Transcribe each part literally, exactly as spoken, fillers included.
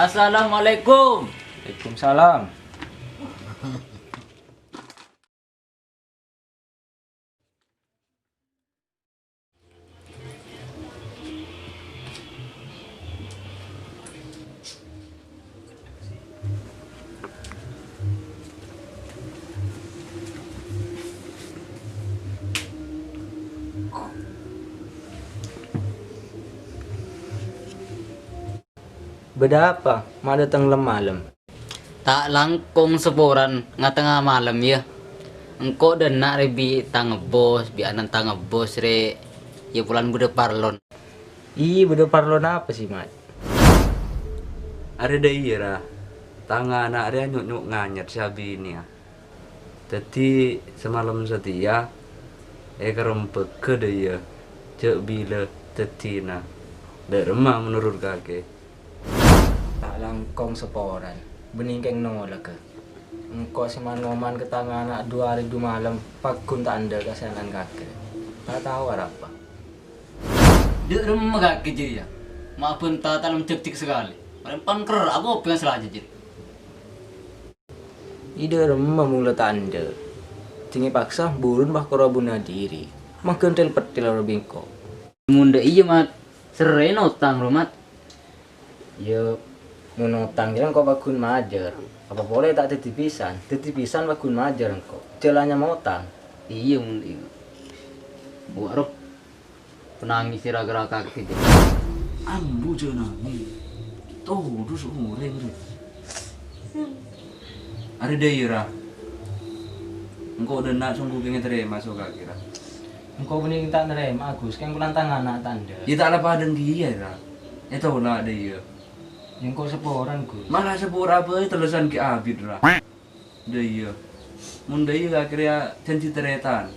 Assalamualaikum. Waalaikumsalam. Bâdâ apa ma' dâteng lem-malem? Ta' langkong saporana nga-tengnga malem, yâ. Engko' dâ' enna' rè bi' tang ebbhus, bi' ana'na tang ebbhus rè, yâ, polana bâdâ parlona. Iyâ, bâdâ parlona apa sè, Mat? Arè dâ' iyâ, ra. Tang ana' rè anyo'-nyo' nganyet sè abinèya. Dâddhi, samalem satèya èkarembhâghâ dâ' iyâ, jhâ' bilâ dâddhina. Dâ' remma menorot kakè? Ta' langkong saporana, bânnè kèng nolagâ. Engko' sè man-ngoman ka tang ana' du arè du malem, pagghun ta' endâ' ka sè ana'na kakè. Ta' tao arapa. Dâ' remma kakè jârèya? Ma' bânta ta' lem jhâk-jhâk sakalè. Palèng panker, apa bhângasella jârèya? È dâ' remma mola ta' endâ'. Jhâ' ngèpaksa, buron bâ' koro bunuh diri. Mangghântèl pettèl ro bengko. Mon dâ' iyâ, Mat. Serrèna otang ro, Mat. Yâ, mon otang jârèya engko' pagghun majâr. Apa polè ta' dâddhi bhisan? Dâddhi bhisan pagghun majâr engko'. Jhâ' la nyama otang. Iyâ, mon iyâ. Wa' ro. Panangis sè ra-, ra-, kakè, Dik. Ambu jhâ' nangis. Todus orèng, rè. Arè dâ' iyâ, ra. Engko' dâ' enna' songghu kèng ètarèma so kakè, ra. Engko' bânnè ta' narèma, Gus. Kèng polana tang ana' ta' endâ'. Yâ, ta' la padâna kèya, ra. Ètola' dâ' iyâ. Yâ, engko' saporana, Gus. Mala sapora bhâi tellosan ghi' abit, ra. Dâ' iyâ. Mon dâ' iyâ kakè rèya jhânjhi tarètan.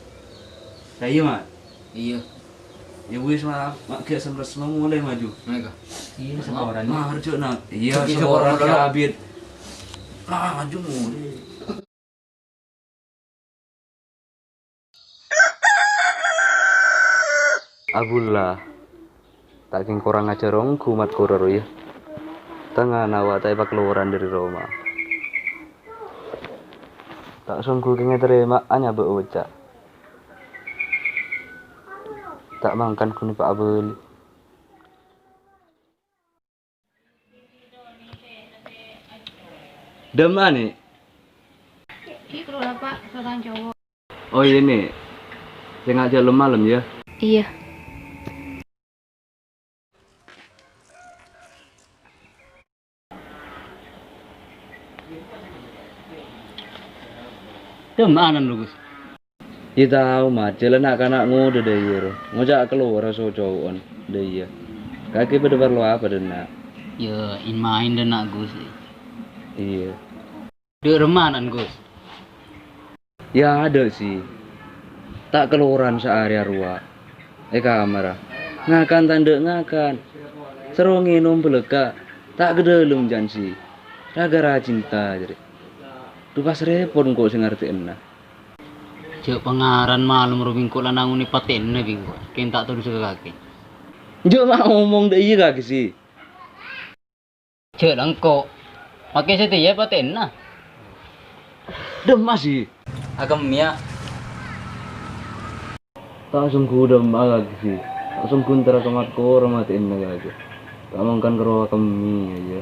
Dâ' iyâ, Mat? Iyâ. Yâ wis, Mat, ma' ghi' sem-, resmo molè maju. Mèga. Iyâ, saporana. Maju, Nak. Iyâ, saporana, saporana, Dik. Abit. Ah, maju molè. Abullah. Ta' kèng korang ajhâr ongghu, Mat, koro ro, yâ. Tang ana' wa' ta' èpakalowaran dâri roma. Ta' songghu kèng ètarèma anyabâ' oca'. Ta' mangkana ghun èpaabâli. Dâ'emma'a, Nè'? Iyâ, kalowara, Pak. Sareng cowok. Oh, iyâ, Nè'. Sènga' jhâ' lem-malem, yâ. Iyâ. Dâ'emma'a, Gus? Yâ tao, Mat, jhâlân na'-kana' ngodâ dâ' iyâ ro. Ngoca' kalowara so-cowo'an dâ' iyâ. Kakè bâdâ parlo apa dâ' enna'? Yâ, in-maèn dâ' enna', Gus. Iyâ. Dâ' remma ana'na, Gus? Yâ adâ', sè. Ta' kalowaran saarè arowa. È kamarra. Ngakan ta' endâ' ngakan. Soro ngènom bâlâkka'. Ta' ka dâlem jân, sè. Ra-ghârâ cinta, jârèya. Dhu pas rèpot engko' sè ngartè'ana. Jhâ' pangaran malem ro bengko la nangonè patèna bengko. Kèng ta' todus ka kakè. Jhâ' ma' omong dâ' iyâ kakè, sè. Jhâ' la engko'. Makè satèya patèna. Dâ'emma'a, sè. Akemmèya. Ta' songghu dâ'emma'a kakè, sè. Ta' songghu entara ka Mat koro matè'ana kakè. Ta' mangkana karo akemmè, yâ.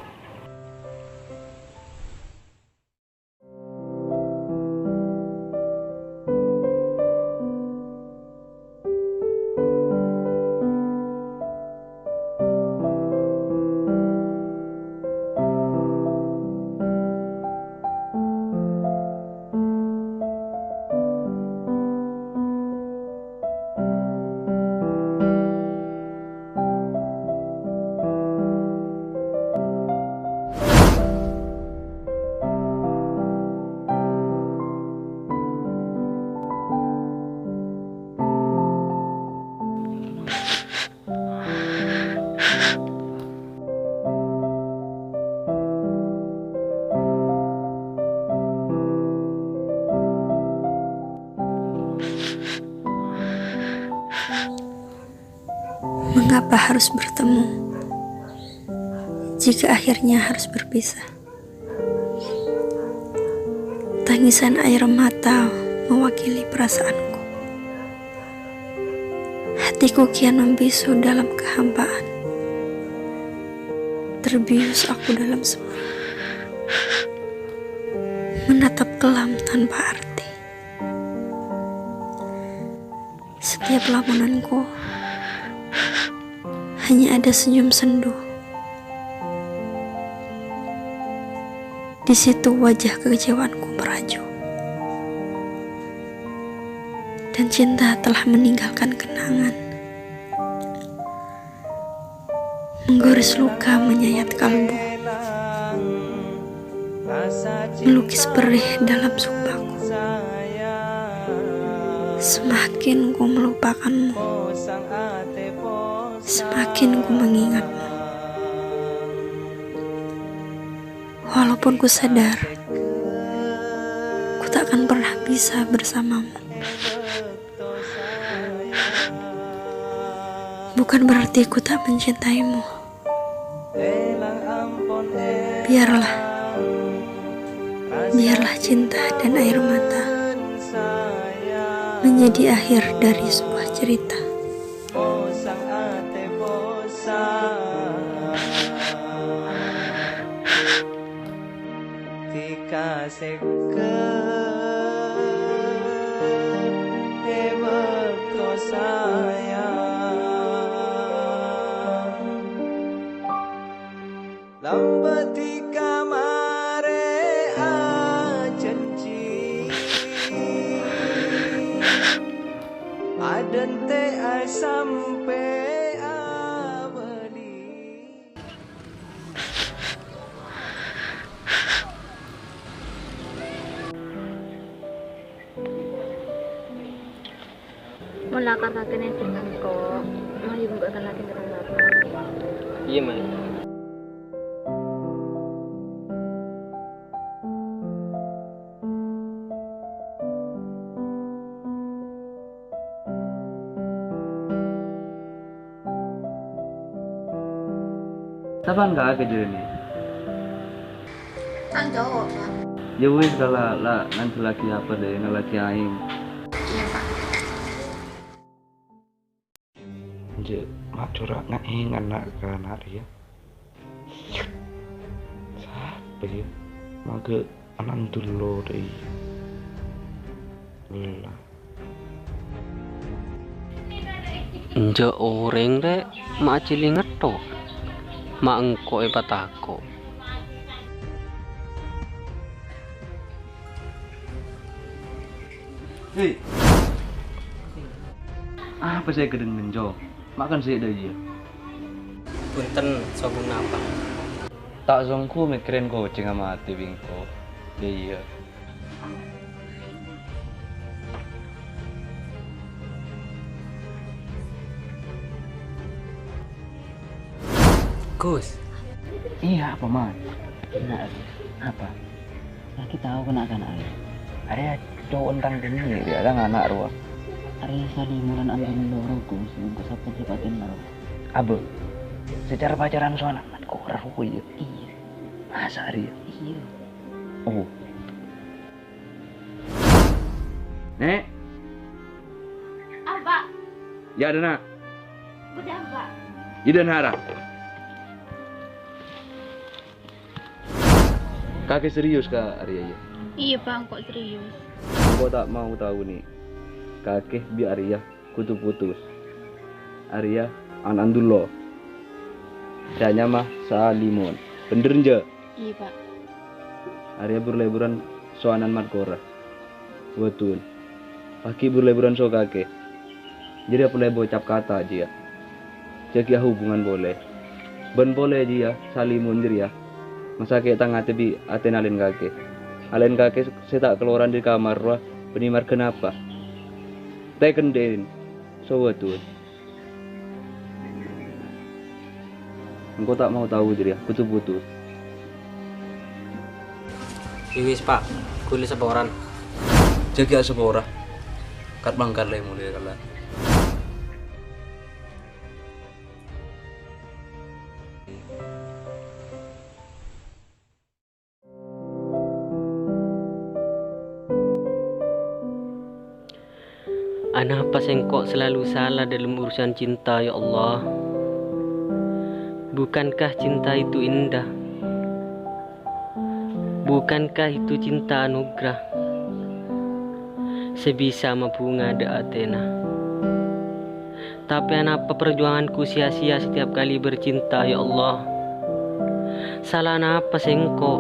Mengapa harus bertemu? jika akhirnya harus berpisah. Tangisan air mata mewakili perasaanku. Hatiku kian membisu dalam kehampaan. Terbius aku dalam sepi. Menatap kelam tanpa arti. Setiap lamunanku hanya ada senyum sendu. Di situ wajah kekecewaanku meraju. Dan cinta telah meninggalkan kenangan. Menggoris luka menyayat kalbu. Melukis perih dalam sumpaku. Semakin ku melupakanmu, semakin ku mengingatmu. Walaupun ku sadar, ku tak akan pernah bisa bersamamu. Bukan berarti ku tak mencintaimu. Biarlah, biarlah cinta dan air mata menjadi akhir dari sebuah cerita. Tika seket e bakto sayang. Lamba' tika mare ajanji. Adente'ai sampe' abali. Mon lakar kakèna jhâ' engko', mayu engko' èkennalaghi ka Kang Bapak. Iyâ, Mas. Sapaan kakè jârèya? Tang cowok, Pak. Yâ wis, kala la ngandellaghi apa dâ' ngallaghi aèng. Iyâ, Pak. Jâ', ma' jhurâ' ngaèng ana' ka ana' rèya. Sapa yâ? Maghâ Anandullo dâ' iyâ. Ella. Enjâ' orèng, Rè', ma' ajhilling ngetto', ma' engko' èpatako'. Hei. Apa sè èghâdhâng, Njo? Ma' kan sè dâ' iyâ. Bhunten, sombong napa? Ta' songghu mèkkèrè kocèngnga matè bi' engko'. Iyâ. Gus. Iyâ, apa, Man? Bhender. Apa? Lagi tao kana'-kana' arèya. Arèya cowok tang kènè', yâ, tang ana' rowa. Arèya Salimon Anandullo rowa, Gus, engko' sapa sè patèna rowa? Abâ, secara pacaran sowan Ahmad Korah rowa, yâ? Iyâ. Masa arèya? Iyâ. Oh. Nè'. Apa? Yâ, dâna. Bâdâ apa? Yâ, dâna, ra. Kakè serius ka arèya, yâ? Iyâ, Pak, engko' serius. Engko' ta' mau tao, nè'. Kakè bi' arèya kodhu putus. Arèya ana'na Dullah. Sè anyama Salimon. Bhender, enjâ'? Iyâ, Pak. Arèya bur-lèburân sowanan Madkora. Bhunten. Pas ghi' bur-lèburân so kakè. Jârèya polè bâ' cap kata jiyâ. Jâ' ghi' ahubungan polè. Bân polè jiyâ, Salimon jârèya masakè' tang atè bi' atèna alèn kakè. Alèn kakè sè ta' kalowaran dâri kamar rowa bânnè marghâ napa? Tèkèn dhin, so bhunten. Engko' ta' mau tao jârèya, kodhu putus. Yâ wis, Pak. Ghulâ saporana. Jâ' ghi' asapora. Kat-mangkat la molè kala. Anapa sèngko' salalu sala dâlem urusan cinta, ya Allah? Bukankah cinta itu indah? Bukankah itu cinta anugerah sè bisa mabhunga dâ' atèna? Tapè anapa parjuanganku sia-sia setiap kali bercinta, ya Allah? Sala napa sèngko'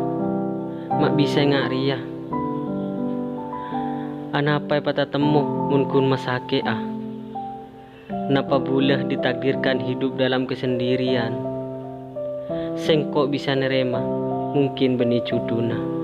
ma' bisa enga' rèya? Anapa èpatatemmo mon ghun masakè'a? Napa bulâ ditakdirkan hidup dalam kesendirian? Sèngko' bisa narèma, mungkin bânnè juduna.